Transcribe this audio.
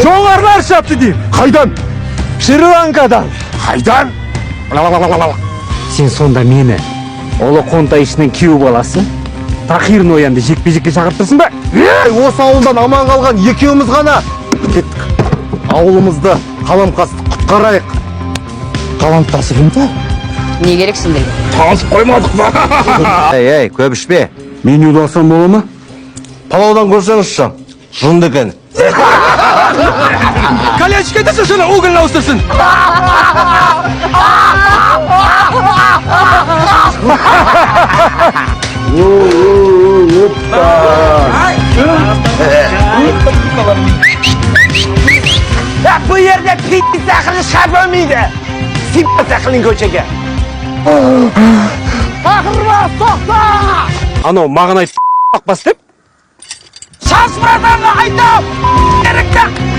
Жоңғарлар шапты деймін. Қайдан? Шри-Ланкадан. Қайдан? Сен сонда мені, ұлы Қонтайшының күйеу баласы Тахир Ноянды жекпе-жекке шақырып тұрсың ба? Ей, осы ауылдан аман қалған екеуміз ғана. Кеттік. Ауылымызды, Қаламқасты құтқарайық. Қаламқасы кім та? Не керек сендерге? Танысып қоймадық па? Ей, ей, көп ішпе. Менюді алсам бола ма? Палаудан көрсеңізші, жынды екен. Кальянщик айтасың, соны уголь ауыстырсын. Bu yerda pizza qilish xavf bo'lmaydi. Sipasa qiling ko'chaga. Анау маған айтып бас деп. Шаш братанға айтам. Керекті.